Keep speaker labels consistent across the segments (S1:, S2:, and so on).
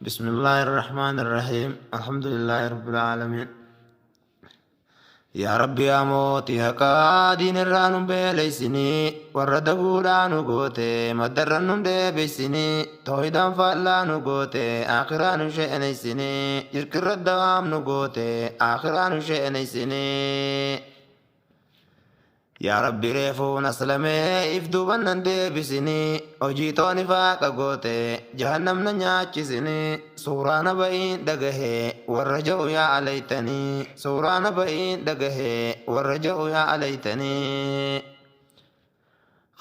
S1: بسم الله الرحمن الرحيم الحمد لله رب العالمين Yaa Rabbi yaa mootii haqaa diinirraa nu beeleysinii warra daguudhaa nu goote maddarra nu deebisinii toohidaan faallaa nu goote akhiraa nu sheeneysinii jirkirra dawaam nu goote akhiraa nu sheeneysinii. Yaa Rabbi reefuun aslamee if duuban nan deebisinii hojii tooni faaqa goote jahannam na nyaachisinii suuraa na ba'iin dhagahee warra ja'u yaa alaytanii suuraa na ba'iin dhagahee warra ja'u yaa alaytanii.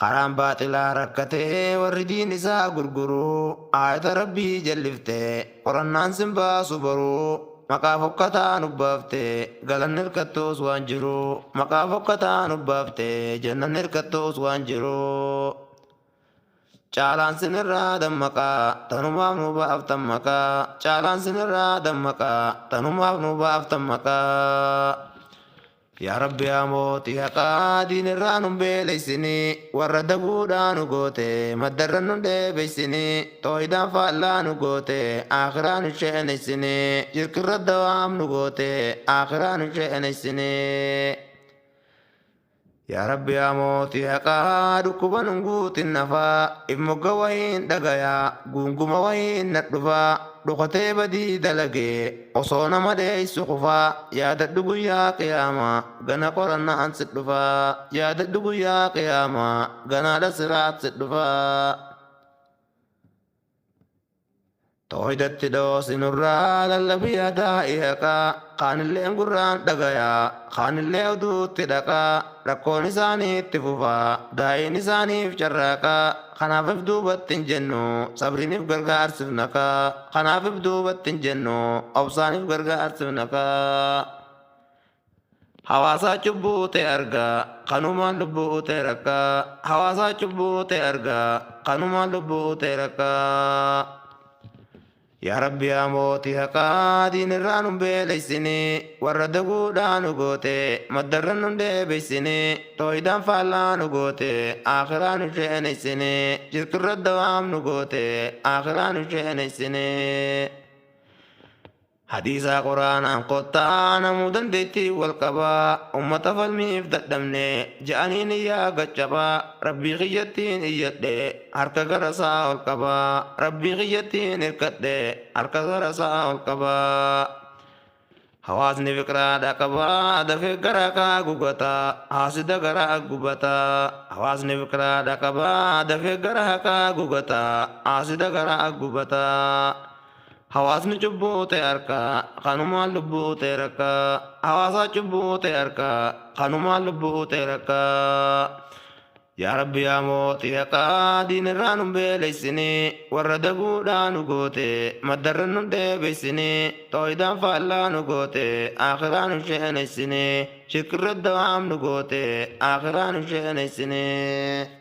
S1: Karaan baaxilaa rakkatee warri diin isaa gurguruu aayata rabbii jalliftee qorannaan sin baasu baruu maqaa fokkataa nu baaftee galanni hirkattuus waan jiru maqaa fokkataa nu baaftee jannanni hirkattuus waan jiru. Caalaan sinirraa dammaqaa tanumaaf nu baaftan maqaa caalaan sinirraa dammaqaa tanumaaf nu baaftan maqaa. Yaa Rabbi yaa mootii haqaa diinirraa nu beeleysinii warra daguudhaa nu goote maddarra nu deebeysinii toohidaan faallaa nu goote akhiraa nu sheeneysinii jirkirra dawaam nu goote akhiraa nu sheeneysinii. Yaa Rabbi yaa mootii haqaa dhukkuba nun guutin nafaa if mogga wayiin dhagayaa guunguma wayiin na dhufaa dhokatee badii dalagee osoo nama dheeysu kufaa yaadadhu guyyaa qiyaamaa gana qorannaan si dhufaa yaadadhu guyyaa qiyaamaa ganaadha siraat si dhufaa. Toohidatti dhoosi nurraa lallabii adaa'ii haqaa kaanilleen gurraan dhagayaa kaanillee oduutti dhaqaa rakkoon isaanii itti fufaa daa'iin isaaniif carraaqaa kanaaf if duubatti hin jennu sabriiniif gargaarsif naqaa kanaaf if duubatti hin jennu obsaaniif gargaarsif naqaa. Hawaasaa cubbuu ta'e argaa kanumaan lubbuu ta'e rakkaa hawaasaa cubbuu ta'e argaa kanumaan lubbuu ta'e rakkaa. Yaa Rabbi yaa mootii haqaa diinirraa nu beeleysinii warra daguudhaa nu goote maddarra nu deebeysinii toohidaan faallaa nu goote akhiraa nu sheeneysinii jirkirra dawaam nu goote akhiraa nu sheeneysinii. Hadiisaa quraanaan kottaa namuu dandeettii wal qabaa ummata falmiif dadhabne ja'aniin iyyaa gaccabaa rabbii kiyyattiin iyyadhe harka gara isaa ol qabaa rabbii kiyyattiin hirkadhe harka gara isaa ol qabaa. Hawaasni fiqraadha qabaa dafee gara kaa gugataa haasida gara gubataa hawaasni fiqraadha qabaa dafee gara kaa gugataa haasida gara gubataa. Hawaasni cubbuu ta'e harkaa kanumaan lubbuu ta'e rakkaa hawaasaa cubbuu ta'e harkaa kanumaan lubbuu ta'e rakkaa. Yaa Rabbi yaa mootii haqaa diinirraa nu beeleysinii warra daguudhaa nu goote maddarra nu deebeysinii toohidaan faallaa nu goote akhiraa nu sheeneysinii shirkirra dawaam nu goote akhiraa nu sheeneysinii.